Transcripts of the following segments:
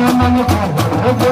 Thank you.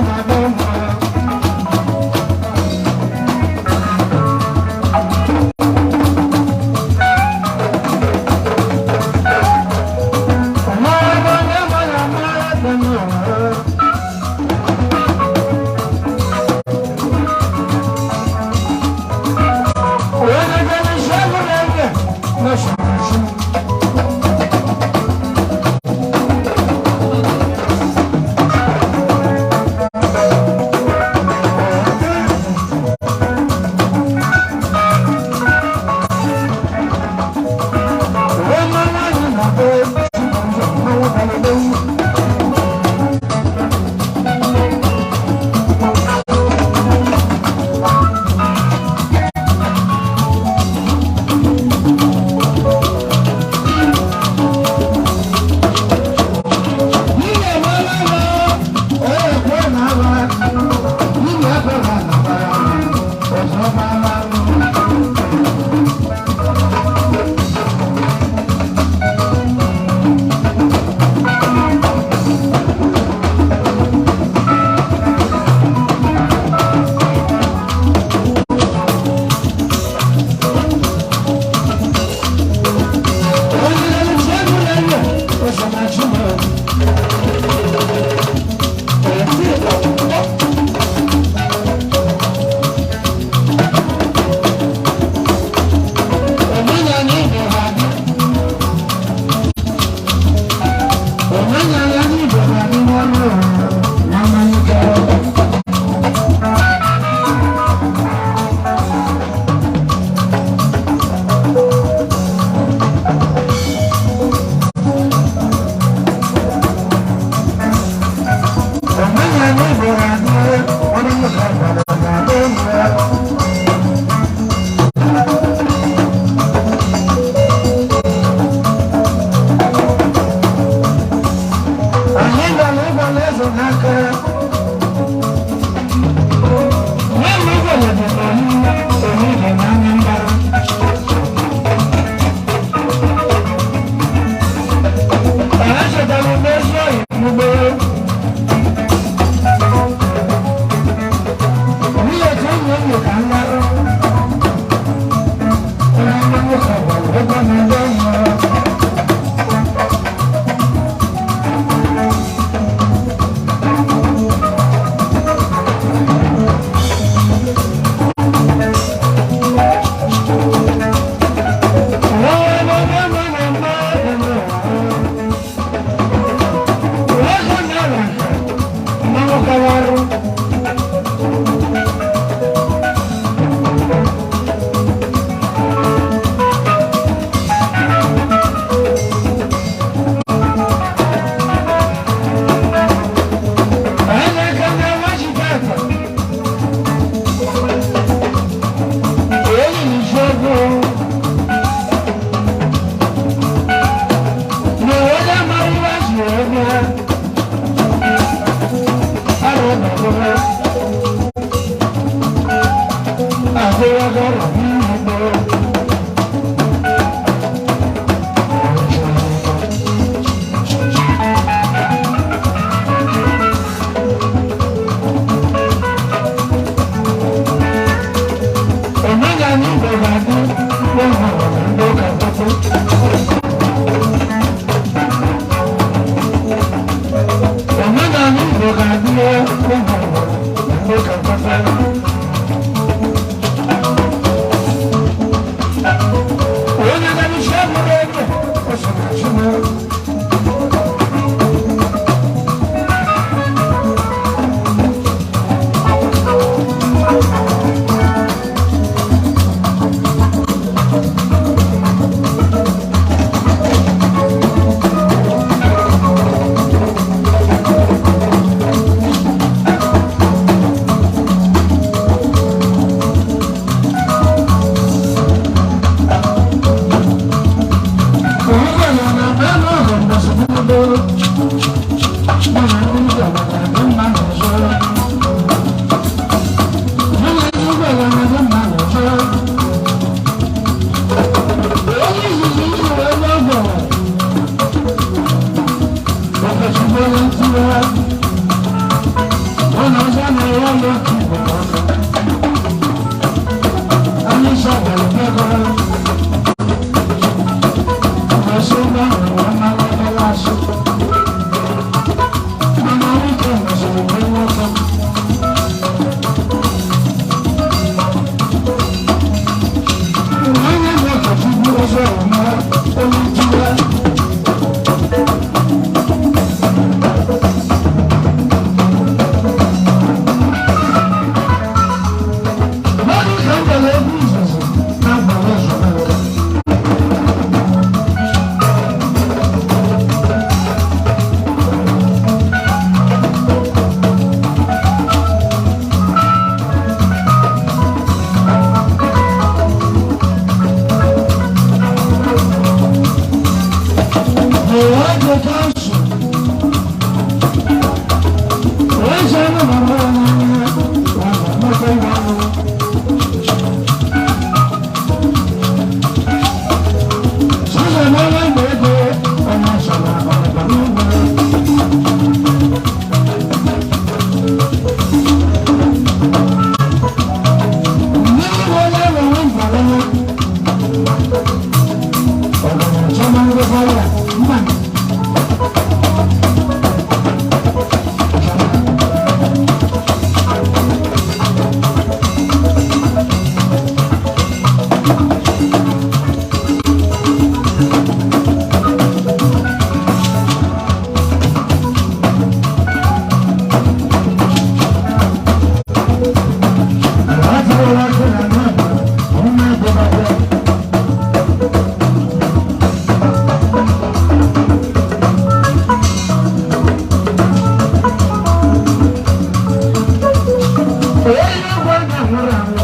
Onye ụgwọ na-anwụrụ anwụ.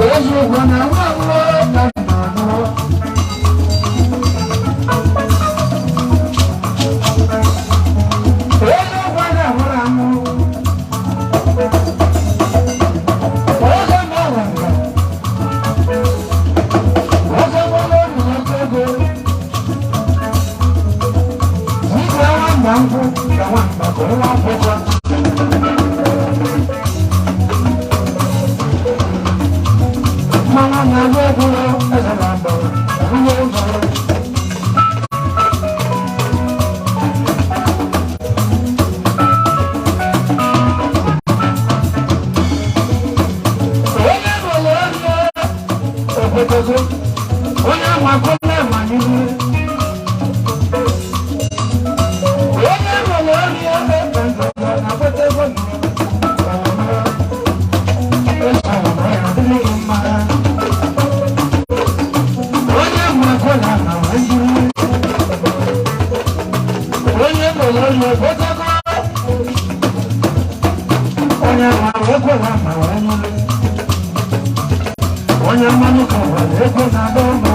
Onye ụgwọ na-anwụ anwụ ka na-anwụ. Onye ụgwọ na-anwụrụ anwụ. Onye na-anwụ anwụ. Onye nwere obi n'oke ego. Dibịa nwamba nkwụ ka nwamba ka nwa akwụkwọ. Mmanwụ na-agba egwu eze na-agba nwunye ụzọ. Onye bụrụ onye obodogo, onye amakọla amamihe. Onye bụrụ onye ebe nzọzọ na-agbata ego mma. Onye amakọla amamihe. Onye bụrụ onye obodogo, onye amakọla amamihe. Onye mmanụ ka nwere ego na-agba ọgwụ.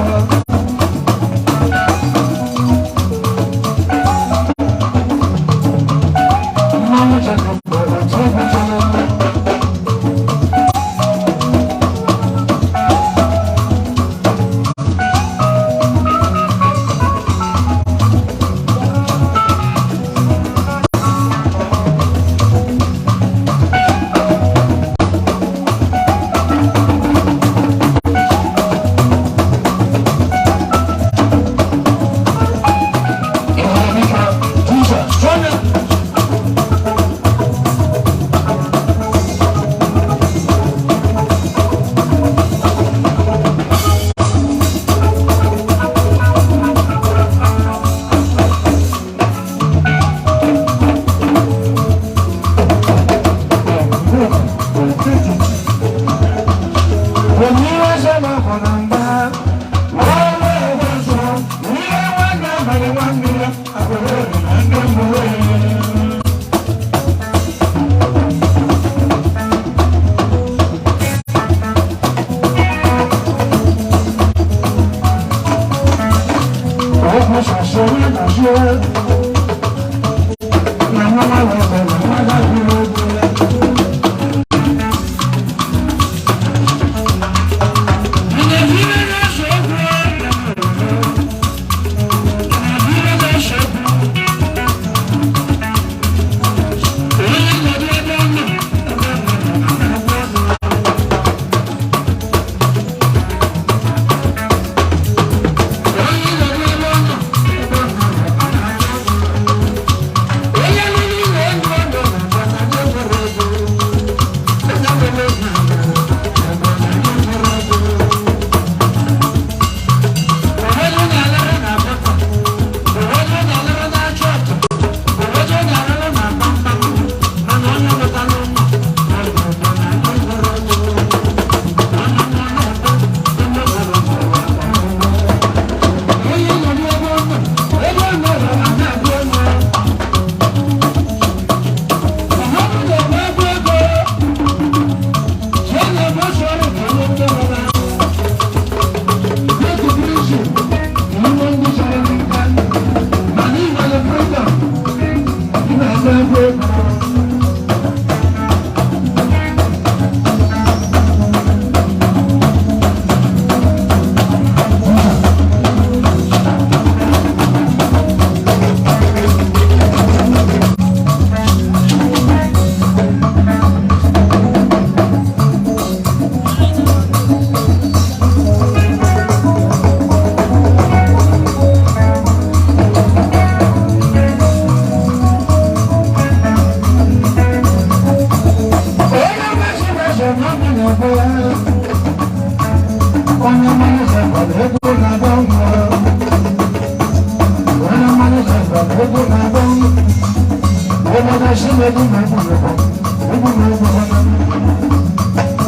Mmanụ chọrọ mgbọrọ chọrọ chọrọ.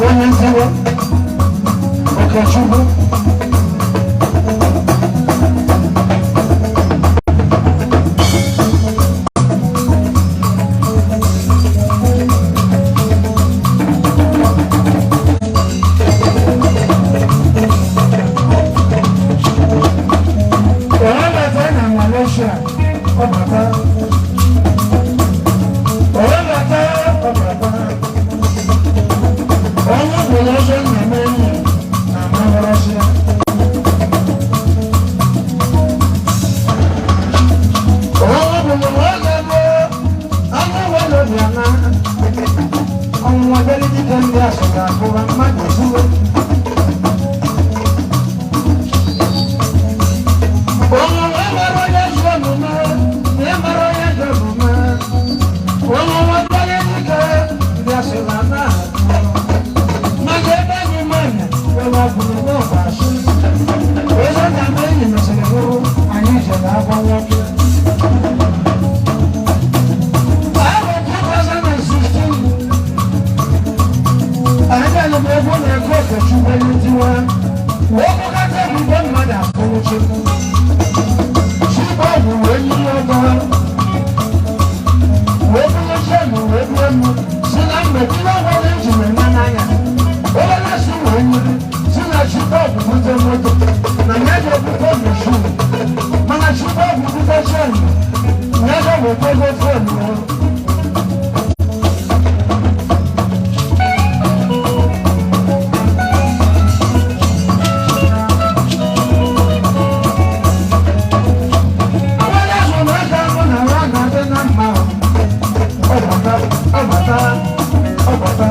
Onye ntiwa, Okechukwu. Russia, ọbata. Ọbata, ọbata. Onye bụrụ ọzọ na-eme enyi na ama Russia. Onye bụrụ ọzọ ebe anụ nwere obi ama. Ọnwụnwa bịara dike ndị asọ ga-akụwa mmadụ ekwuwe. Ọnwụnwa mara onye ezi omume na ịmara onye ajọ omume. Ọnwụnwa bịara dike ndị asọ ga-ana. Maka ebe anyị mmanya were agbụrụ n'ọgba asị. Eze na mgbe enyi mesịrị bụrụ anyị jere agwa nwoke. Ahụ 2016, anyị bụ egwu na-ego Okechukwu onye tiwa wee kpọkọta ebube mmadụ akpụrụchi. Chigbo bụ wee yiri ọgọ wee bụrụ chen wee bụrụ emu si na mgbe ihe ọbụla eji wee na n'anya onye na-asị wee nyere si na Chigbo bụ bute moto na ya ga-ebute machine, mana Chigbo bụ bute chen ya ga-eweta ego phone ya. Onye zụrụ aka mụ na ya ga-adị na mma. Ọbata, ọbata, ọbata.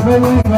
Onye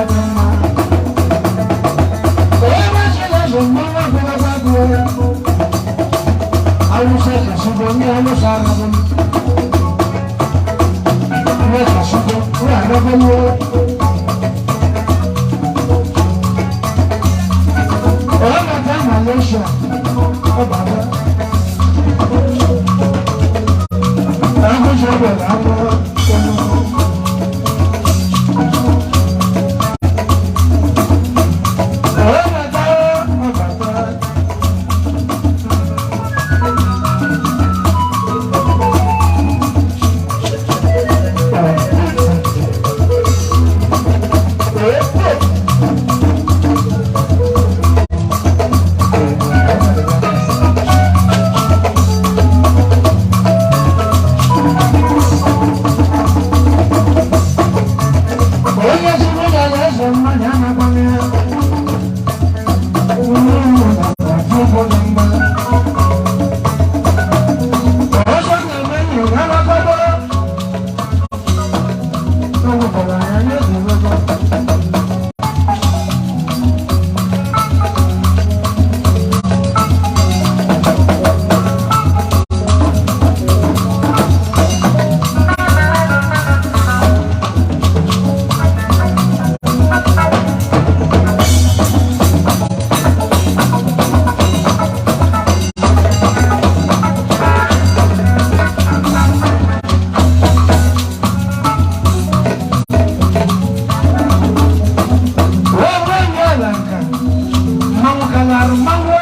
Mmanwụ kalarụ mmanwụ.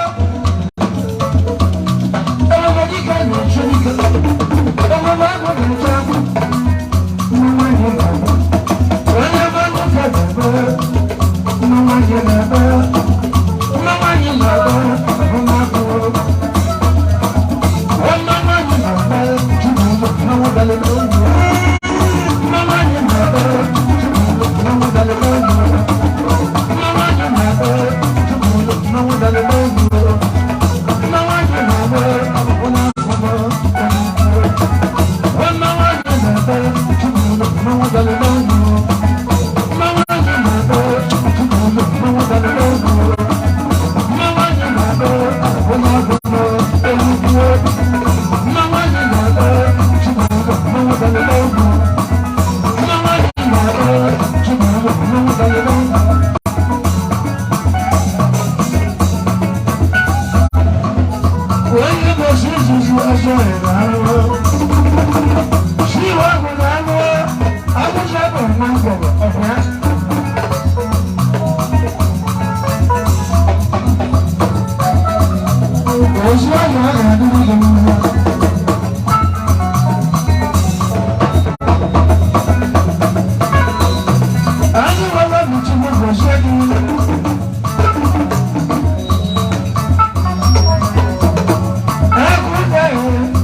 Ebube dike na-eche dike. Ebube agụ na-eche agụ. Mmanwụ anyị na-agba. Onye mmanwụ ka ga-ebe. Mmanwụ anyị na-ebe. Mmanwụ anyị na-agba. Ọbụna agụ. Mmanwụ anyị na-agba. Chukwu mmanwụ dalị n'obi. Mmanwụ anyị na-agba. Chukwu mmanwụ dalị n'obi. Mmanwụ anyị na-agba. Chukwu mmanwụ dalị n'obi. Mmanwụ anyị na-agba. Ọbụna agụ. Mmanwụ anyị na-agba. Chukwu mmanwụ dalị n'obi. Mmanwụ anyị na-agba. Chukwu mmanwụ dalị n'obi. Mmanwụ anyị na-agba. Ọbụna agụ. Elugwu. Mmanwụ anyị na-agba. Chukwu mmanwụ dalị n'obi. Mmanwụ anyị na-agba. Chukwu mmanwụ dalị n'obi. Onye gosi izuzu ọzọ ịrụ arụ. Siwa bụ na anụ abụzụ bụ na ngwọrọ ọbịa. Ozu ahụ a ga-adịrị gị mma. Anyị nwere obi Chukwu gozie gị. Akụ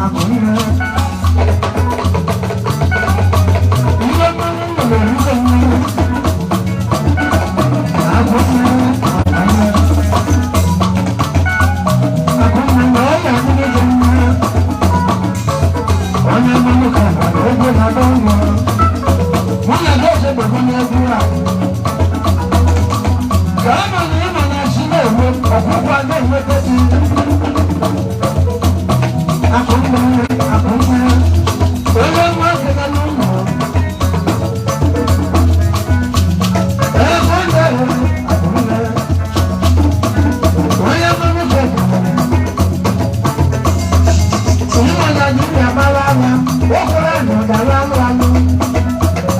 akụ ihe. Ihe mmanụ nwere ihe mmanụ. Akụ mmiri, akụ ihe. Akụ mmiri, ọ ga-adịrị gị mma. Onye mmanụ ka gwara egwu na-agba ụlọ. Mụ na gị eze bụ n'egwu a. Ka ama na ịma na si na-enwe ọgwụgwọ a na-enweta gị. Akụ mmiri, akụ mmiri. Onye nwa nkịta n'ụlọ. Akụ mmiri, akụ mmiri. Onye mmanụ ka gwara. Ịma na dibịa gbara anya, ụkwụrụ ahụ dara alụ alụ.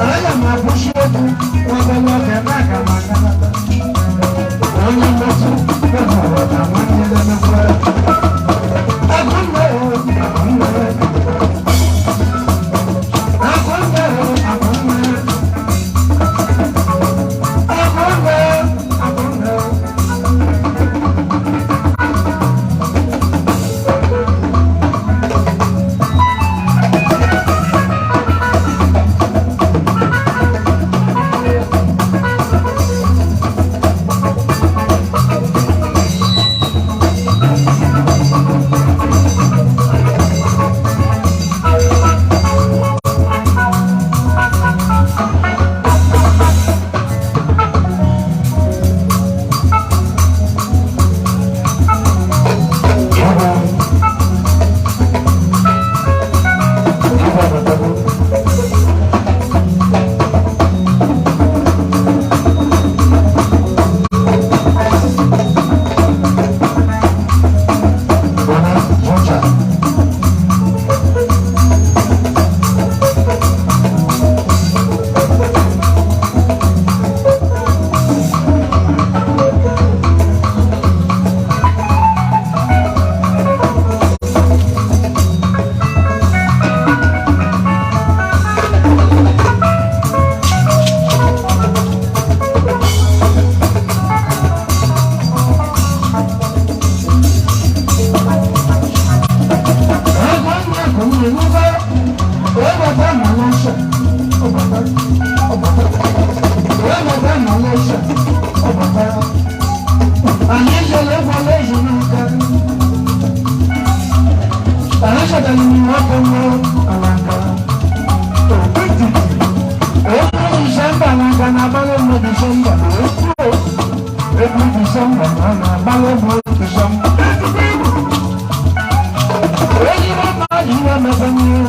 Aga m akwụsị okwu, nwabere oge na aga m aganata. Onye mmetụ mehọrọ na nwanne ya emekwa. Akụ mmiri, akụ mmiri. Akụ mmiri, akụ mmiri. Akụ mmiri, akụ mmiri. Anyị jere egwala ezu n'aka. Anyị chetara nwoke nwụrụ alaka. Egwu Disemba na-aga n'abalị mbụ Disemba. Egwu Disemba na-abalị mbụ Disemba. Ezigbo mmadụ iwe mekanye.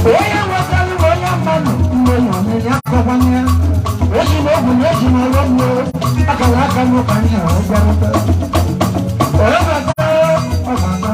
Onye nwetara onye mmadụ mgbe ya onye ya akọkwanye ya. Esi m ogwu na esi m ọrụ mmụọ akara aka m ka anyị ahụ bịarute. Onye bata ọ bata.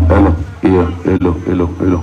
Hello, yeah, hello, hello, hello.